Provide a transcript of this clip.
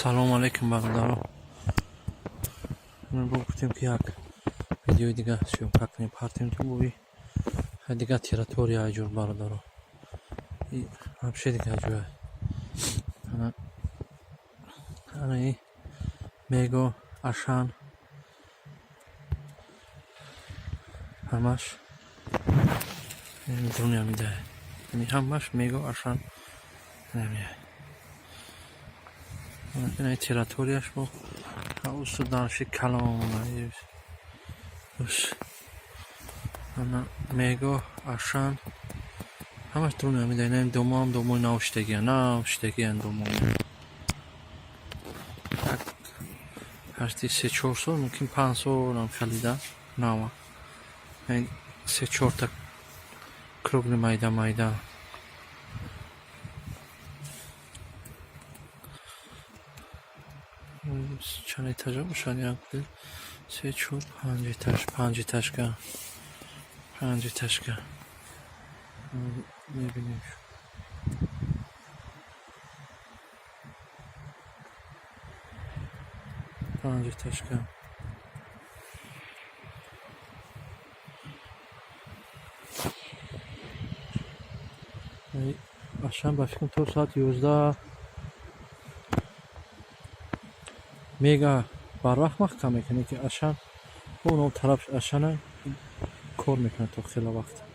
Салому алейкум, бародаро. Гуфтем, ки як видеои дига съёмка кунем, партем ту дига территория айҷур, бародаро. Вообще дига ҷоя. Ана и Мега, Ашан, ҳамаш дуруни ҳамидае. Ҳамаш Мега, Ашан намеяй. Ина территорияш бо усу дальше калон. Ана Мега, Ашан, ҳамаш дуруни ҳамида. Ина домоам домои навшидагиян, навшидагиян домои. Ҳашти 3-4 сол, мумкин 5 солам халида нава. Се чорта кругли майда майда. Чанд этажа бошад? Як, ду, се, чор, панҷ этаж, панҷ этажка, панҷ этажка. Мебинем. Панҷ этажка. Ашан, ба фикрам, то соати 11 Мега барвақт маҳкам мекунад, ки Ашан он тараф, Ашана кор мекунад то хеле вақт.